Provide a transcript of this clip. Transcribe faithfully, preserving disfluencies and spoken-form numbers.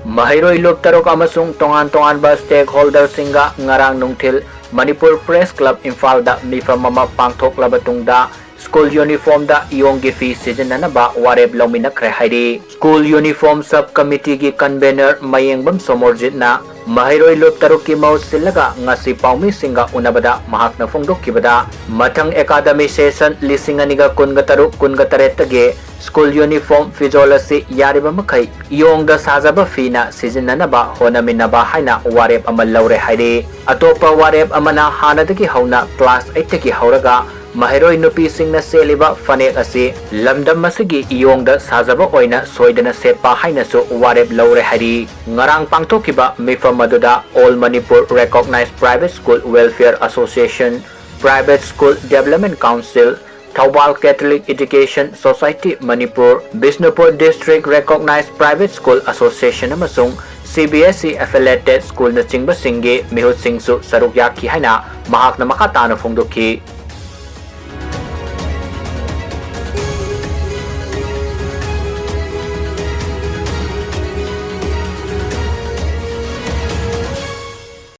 ꯃꯍꯩꯔꯣꯏ ꯂꯨꯞ ꯇꯔꯨꯛ ꯑꯃꯁꯨꯡ ꯇꯣꯉꯥꯟ ꯇꯣꯉꯥꯟꯕ stakeholderꯁꯤꯡꯒ ꯉꯔꯥꯡ ꯅꯨꯡꯊꯤꯜ ꯃꯅꯤꯄꯨꯔ Press Club ꯏꯝꯐꯥꯜꯗ ꯃꯤꯐꯝ ꯑꯃ ꯄꯥꯡꯊꯣꯛꯂꯕ ꯇꯨꯡꯗ school uniformꯗ ꯏꯌꯣꯡꯒꯤ ꯐꯤ ꯁꯤꯖꯤꯟꯅꯅꯕ ꯋꯥꯔꯦꯞ ꯂꯧꯃꯤꯟꯅꯈ꯭ꯔꯦ ꯍꯥꯏꯔꯤ꯫ School Uniform Sub Committeeꯒꯤ convener ꯃꯌꯦꯡꯕꯝ ꯁꯣꯃꯣꯔꯖꯤꯠꯅ ꯃꯍꯩꯔꯣꯏ ꯂꯨꯞ ꯇꯔꯨꯛꯀꯤ ꯃꯍꯨꯠ ꯁꯤꯜꯂꯒ ꯉꯁꯤ ꯄꯥꯎꯃꯤꯁꯤꯡꯒ ꯎꯅꯕꯗ ꯃꯍꯥꯛꯅ ꯐꯣꯡꯗꯣꯛꯈꯤꯕꯗ, ꯃꯊꯪ academic session ꯂꯤꯁꯤꯡ ꯑꯅꯤꯒ ꯀꯨꯟꯒ ꯇꯔꯨꯛ ꯀꯨꯟꯒ ꯇꯔꯦꯠꯇꯒꯤ school uniform ꯐꯤꯖꯣꯜ ꯑꯁꯤ ꯌꯥꯔꯤꯕ ꯃꯈꯩ ꯏꯌꯣꯡꯗ ꯁꯥꯖꯕ ꯐꯤꯅ ꯁꯤꯖꯤꯟꯅꯅꯕ ꯍꯣꯠꯅꯃꯤꯟꯅꯕ ꯍꯥꯏꯅ ꯋꯥꯔꯦꯞ ꯑꯃ ꯂꯧꯔꯦ ꯍꯥꯏꯔꯤ꯫ ꯑꯇꯣꯞꯄ ꯋꯥꯔꯦꯞ ꯑꯃꯅ ꯍꯥꯟꯅꯗꯒꯤ ꯍꯧꯅ class eightꯇꯒꯤ ꯍꯧꯔꯒ ꯃꯍꯩꯔꯣꯏ ꯅꯨꯄꯤꯁꯤꯡꯅ ꯁꯦꯠꯂꯤꯕ ꯐꯅꯦꯛ ꯑꯁꯤ ꯂꯝꯗꯝ ꯑꯁꯤꯒꯤ ꯏꯌꯣꯡꯗ ꯁꯥꯖꯕ ꯑꯣꯏꯅ ꯁꯣꯏꯗꯅ ꯁꯦꯠꯄ ꯍꯥꯏꯅꯁꯨ ꯋꯥꯔꯦꯞ ꯂꯧꯔꯦ ꯍꯥꯏꯔꯤ꯫ ꯉꯔꯥꯡ ꯄꯥꯡꯊꯣꯛꯈꯤꯕ ꯃꯤꯐꯝ ꯑꯗꯨꯗ All Manipur Recognized Private School Welfare Association, Private School Development Council, Thoubal Catholic Education Society Manipur, Bishnupur District Recognized Private School Association ꯑꯃꯁꯨꯡ C B S E affiliated schoolꯅꯆꯤꯡꯕꯁꯤꯡꯒꯤ ꯃꯤꯍꯨꯠꯁꯤꯡꯁꯨ ꯁꯔꯨꯛ ꯌꯥꯈꯤ ꯍꯥꯏꯅ ꯃꯍꯥꯛꯅ ꯃꯈꯥ ꯇꯥꯅ ꯐꯣꯡꯗꯣꯛꯈꯤ꯫